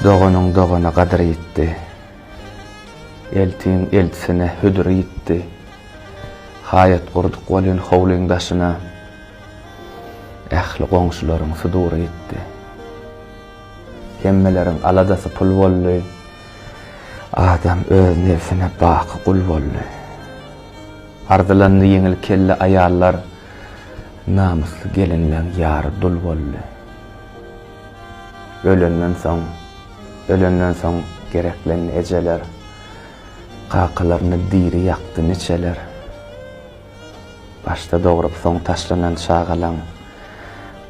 Doganyň dogana gadyry ýitdi. Eltiň eltisine hödüri ýitdi. Haýat gurduk welin howlyň daşyna, Ähli goňşularyň sudury ýitdi. Hemmeleriň aladasy pul boldy, Adam öz nebsine baky gul boldy. Arzylandy ýeňil kelle aýallar, Namysly gelinleň ýary dul boldy. Ölenden soň, ölenden soň gereklendi ejeler, Kakalaryny diri ýakdy niçeler. Başda dogrup soň taşlanan çagalaň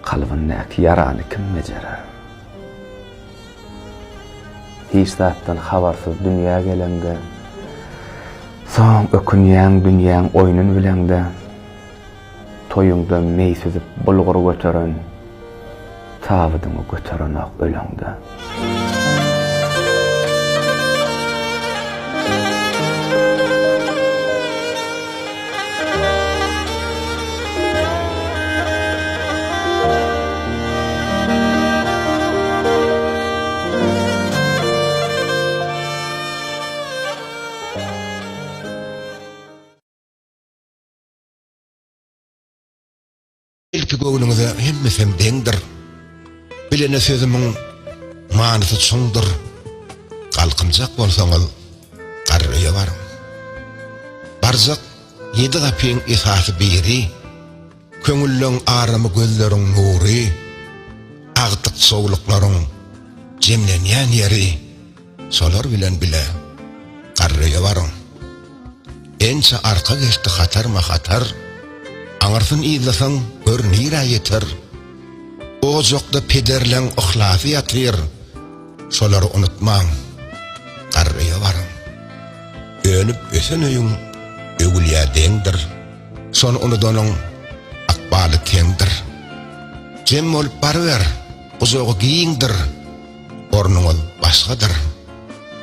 Kalbyndaky ýarany kim bejerer? Hiç zatdan habarsyz dünýä geleňde, Soň ökünýäň dünýäň oýnun bileňde, Toýuňda meý süzüp bulgur göteren, Tabydyňy göterenok öleňde. Ilki göwnüňize hemmesem deňdir. Bilene sözümiň manysy çuňdur. Galkynjak bolsaňyz garry öýe baryň. Barjak ýedi gapyň esasy biri, Köňülleň aramy gözleriň nury, Agtyk çowluklaryň jemlenýän ýeri. Şolar bilen bile garry öýe baryň. Ençe arka geçdi hatarma-hatar, Aňyrsyn yzlasaň, gör nirä ýeter. Ojakda pederleň yhlasy ýatyr, Şolary unutmaň, garry öýe baryň. Önüp-ösen öýüň öwülýä deňdir, Şony unudanyň ykbaly teňdir. Jem bolup baryber, gujagy giňdir, Ornuňyz başgadyr,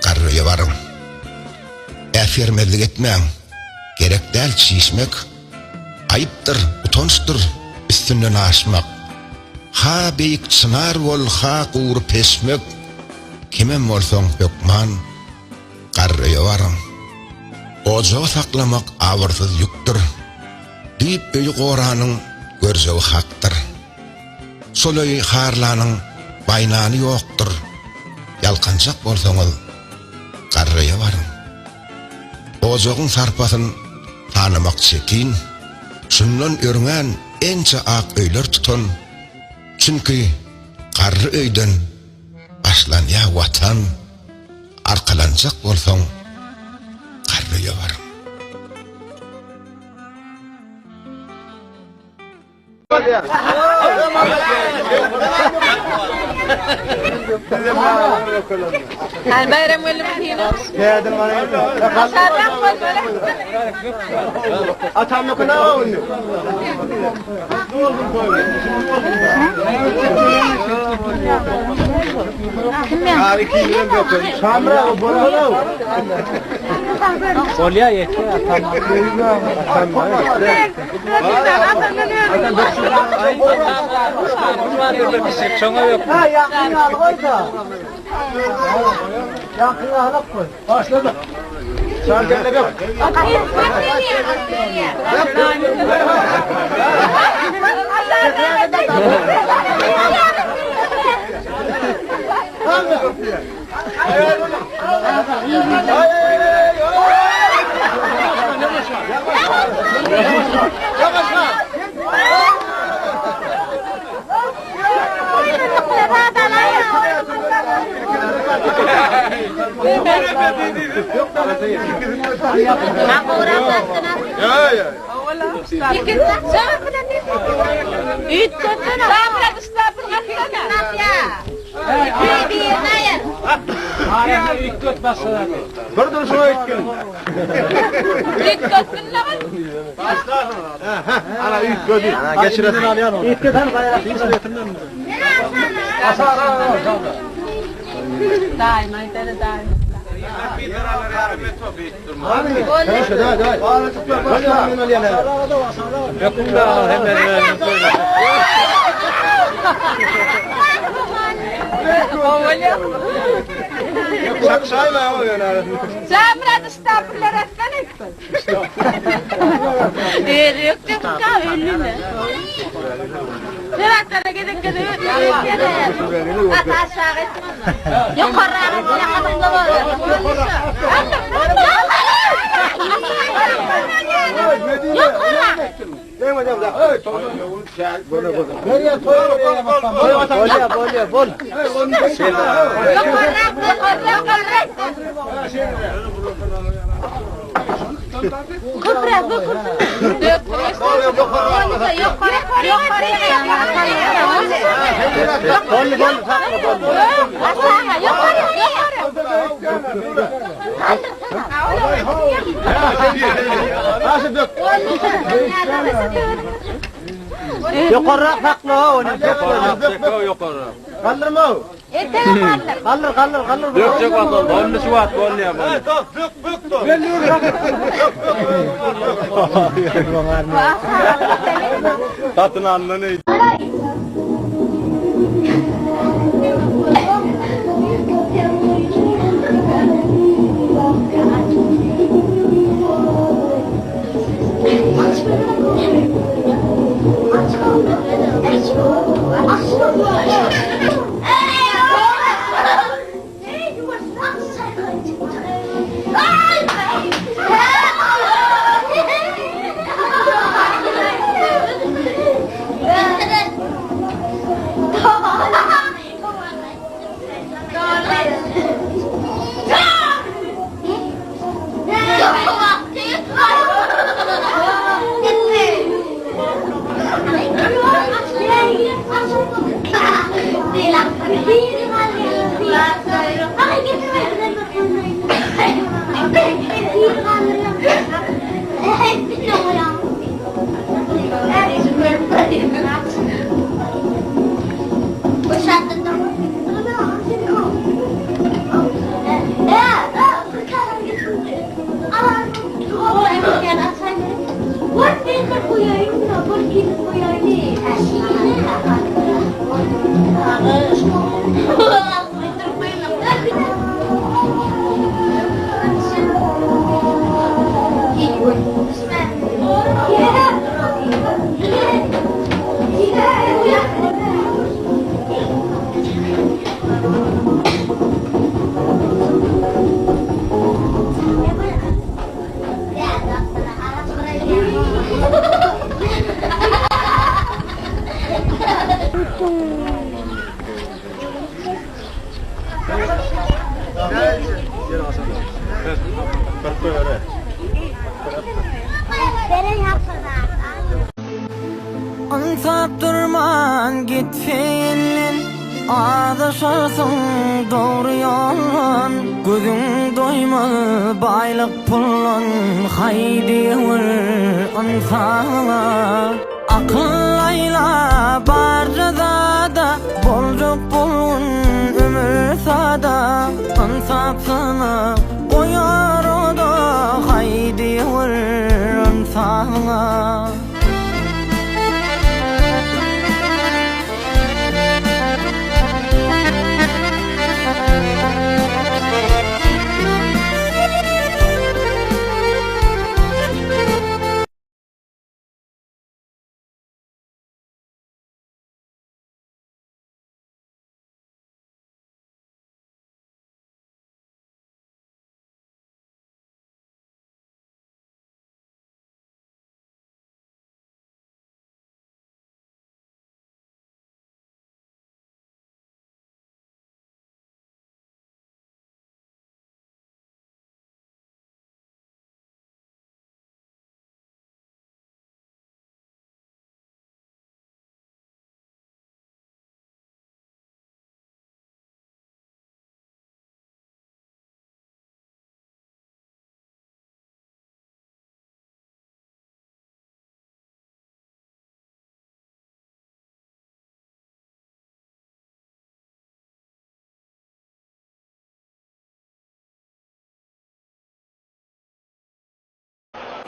garry öýe baryň. Äsgermezlik etmäň, gerek däl çişmek. Aýypdyr, utançdyr üstünden aşmak. Ha beýik çynar bol, ha gury peşmek, Kimem bolsaň hökman garry öýe baryň. Ojagy saklamak abyrsyz ýükdür, Düýp öýi goranyň görjegi hakdyr. Şol öýi harlanyň baýnany ýokdur. Ýalkanjak bolsaňyz, garryýa baryň. Ojagyň sarpasyn sanamak çetin. Şundan örňän ençe ak öýler tutan. Çünki garry öýden başlanýar Watan. Arkalanjak bolsaň, garry öýe baryň. Hany Baýram geldi bu Atam yok ne oldu? Bolýar ýetýär atam. Bir durşuna üýtgin. Ana üýtgedi. Geçiresin. Daýym aýdary daýym. Çakşaýma o ýöne arasynda. Jamrat ştaplar atsan etsin. Ýeri ýok diýip öldüme. Seratlara gezek gezek Bolýa, bolýa, bol. Boldy, boldy, sakla, boldy. Ýokarrak sakla, ony. Galdyrma. Galdyr, galdyr, galdyr. Dökjek wagt boldy. Boldy şu wagt boldy ýa boldy. Bök, bök, bök. Satyn alnan öý. Ynsap durman gitse elden, Azaşarsyň dogry ýoldan. Gözüň doýmaz baýlyk puldan, Haý diýewür ynsabyňa. Akyl aýla barja zada, Boljak bolgun ömür sada. Ynsapsyna goýar oda, Haý diýewür ynsabyňa.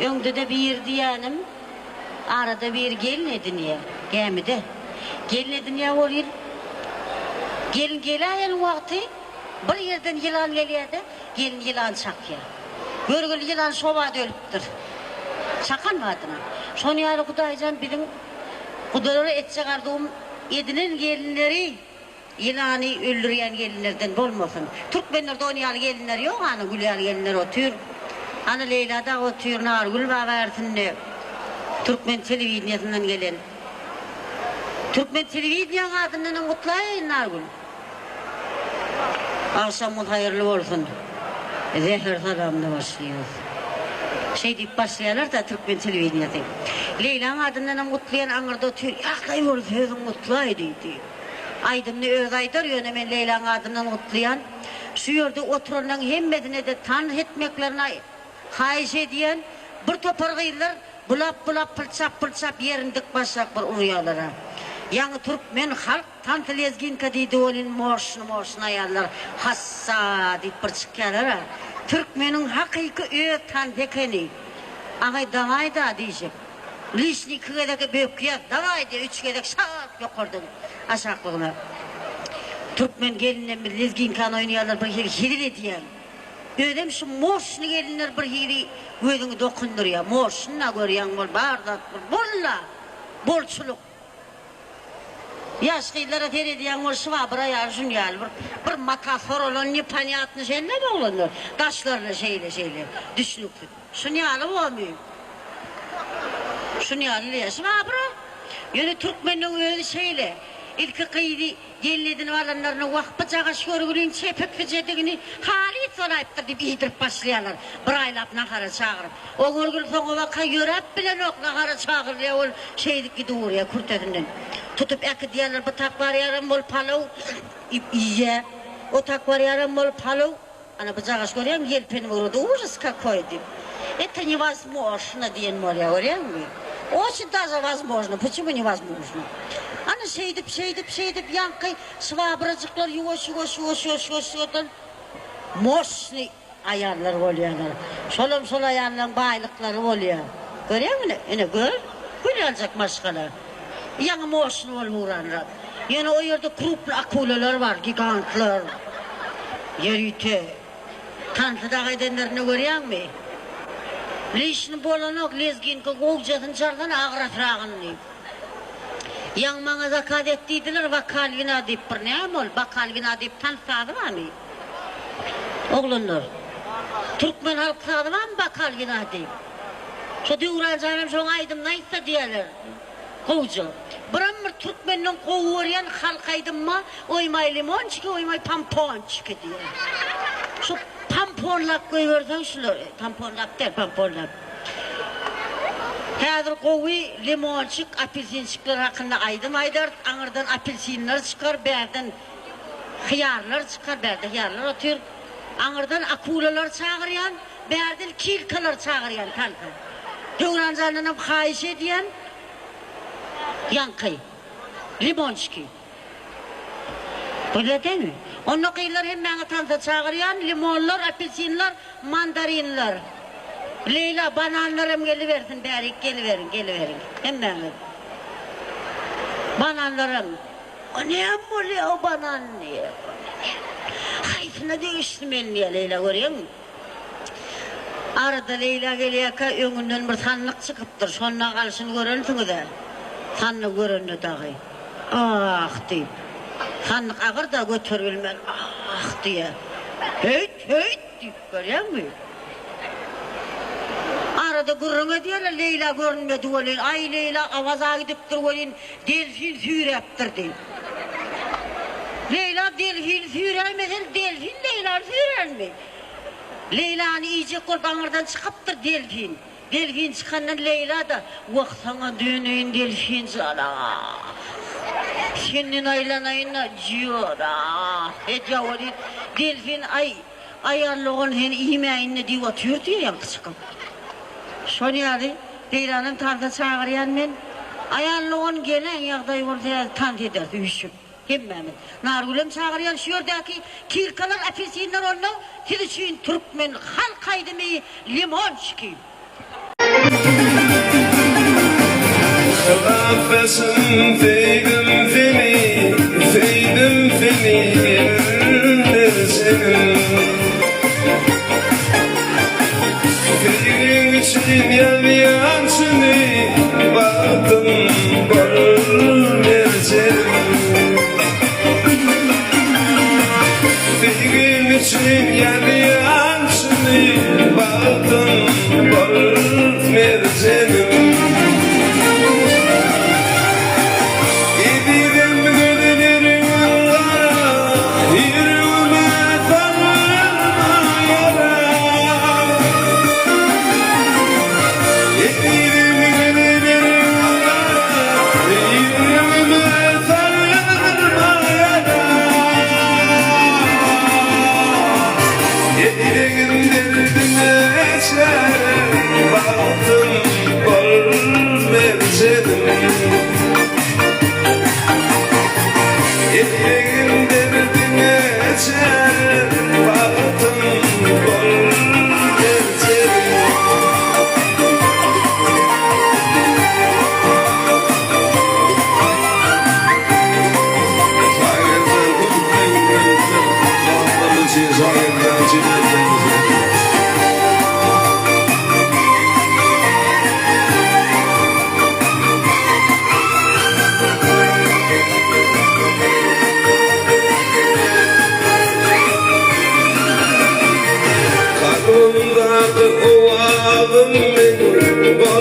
Öňde-de bir diýýänim, arada bir gelin edinýär, gämide. Gelin edinýär ol il. Gelin geläýen wagty bir ýerden ýylan gelýär-de, gelin ýylany çakýar. Görgüli ýylan şobada ölüpdir. Çakan badyna. Şon ýaly Hudaýjan biziň gudalara etjek arzuwym edinen gelinleri ýylany öldürýän gelinlerden bolmasyn. Türkmenlerde on ýaly gelinler ýok ana gül ýaly gelinler otyr. Ana Leýla dagy otyr, Nargül bar bärsinde. Türkmen telewideniýesinden gelen. Türkmen telewideniýaň adyndanam gutlaýaýyn Nargül. Agşamyňyz haýyrly bolsun. Zäher salamda başlaýas. Şeý diýip başlaýalar-da türkmen telewideniýesi. Leýlaň adyndanam gutlaýan aňyrda otyr, Ýagdaý bolsa özüň gutlaý diýdi. Aýdymyny özi aýdar, ýöne men Leýlaň adyndan gutlaýan. Şu ýerde oturanlaň hemmesine-de tans etmeklerini haýyş edýän. Bir topar gyzlar bulap-bulap, pylçap-pylçap ýerini dik başlap bir urýalar-a. Ýaňy türkmen halk tansy lezginka diýdi welin moşny-moşny aýallar hassa diýip bir çykýalar-a. Türkmeniň hakyky öz tansy ekeni. Agaý dawaý-da diýjek. Lişni iki gezek bökýär, dawaý diýýär, üç gezek şap ýokardan aşaklygyna. Türkmen gelinlerimiz lezginkany oýnaýarlar bir hili hezil edýäň. Özem şu moşny gelinler bir hili gözüňi dokundyrýar. Moşny-da görýäň bol, bar zat bol. Bol-la! Bolçulyk. Ýaş gyzlara seredýäň bol, şwabra ýaly şun ýaly bir bir mata soralan neponýatny şeýle oglanlar. Daşlaryna şeýle şeýle düşnüksiz. Şun ýaly bormy? Şun ýaly diýýär. Şwabra. Ýöne türkmeniň özi şeýle. Ilki gyzy Gelin edinip alanlaryna wah byjagaş görgüliň çepiksijedigini halys bolaýypdyr diýip iýdirip başlaýarlar. Bir aýlap nahara çagyryp. O görgüli soňabaka ýöräp bilenok, nahara çagyrylýar ol şeýdip gidiberýär kürtesinden. Tutup äkidýärler, bu tak barýaram bol palaw iýýär. O tak barýaram bol palaw. Ana bujagaş görýäňmi ýelpenip ugrady ужас какой diýip. Это невозможно diýen bolýar görýäňmi. Очень даже возможно, почему невозможно. Ana şeýdip şeýdip şeýdip ýaňky şwabrajyklar ýuwaş ýuwaş ýuwaş ýuwaş ýuwaş ýuwaşdan moşnyý aýallar bolýarlar. Şolam şol aýallaň baýlyklary bolýar. Görýäňmi ine ine gör gül ýaljak maşgala. Ýaňy moşny bolup ugranrak. Ýöne o ýerde krupny akulalar bar, gigantlar. Ýörite. Tansy dagy edenlerini görýäňmi? Lişni bolanok, lezginka gowjasyny çalsana agrasragyny diýip. Ýaňy maňa zakaz et diýdiler, wokal wina diýip bir näme ol, bokal wina diýip tans sazy barmy? Oglanlar. Türkmen halk sazy barmy bokal wina diýip? Şo Döwran janam şoň aýdymyny aýtsa diýerler. Gowja. Biram bir türkmenden gowy görýän halk aýdymma oý maý limonçiki oý maý pamponçiki diýýär. Şu pamponlap goýberseň şulary. Tamponlap däl pamponlap. Häzir gowy limonçik apelsinçikler hakynda aýdym aýdarys aňyrdan apelsinler çykar bärden hyýarlar çykar bärde hyýarlar otyr. Aňyrdan akulalar çagyrýan. Bärden kilkalar çagyrýan tansa. Döwran jandanam haýyş edýän ýaňky limonçiki. Bolýa dämi? Onda gyzlar hemmäňi tansa çagyrýan limonlar, apelsinler, mandarinler. Leýla bananlaram gelibersin bärik geliberiň geliberiň hemmäňiz. Bananlaram. O näme bolýa o banan diýýä. Haýsyna degişli men diýýä Leýla görýäňmi? Arada Leýla gelýärkä öňünden bir sandyk çykypdyr. Şonda galşyny görensiňiz-ä. Sandygy görende dagy, Ah! diýip, sandyk agyr-da, göteribilmän, Ah! diýýär. Heýt, heýt! diýip, görýäňmi? Arada gürrüň edýärler, Leýla görünmedi welin, aý, Leýla Awaza gidipdir welin, delfin süýräpdir diýip. Leýla delfini süýräýmese, delfin Leýlany süýrärmi? Leýlany iýjek bolup aňyrdan çykypdyr delfin. Delfin çykandan Leýla-da, Wah, saňa döneýin delfin jan-a. Senden aýlanaýyn-a, jora. Edýär welin, delfin, Aý, aýal dogan seni iýmäýin-le diýip otyr diýýär ýaňky çykyp. Şol ýaly Leýlanam tansa çagyrýan men. Aýal dogan gelen ýagdaý bolsa häzir tans ederis üýşüp. Hemmämiz. Nargülem çagyrýan şu ýerdäki kilkalar apelsinler onda siz üçin türkmen halk aýdymy limonçiki. Ylalaşyn söýdüm seni, söýdüm seni. üçin ýazýan şuny, Bagtym bol merjenim. Söýgim üçin ýazýan şuny, Bagtym bol merjenim. Ezizim gözleriň gara, Ýüregime salma ýara. Ezizim gözleriň gara, Ýüregime salma ýara. Etegim derdime çäre, Bagtym bol merjenim. Etegim derdime çäre, Bagtym bol merjenim. Kalbymdaky owazym meň.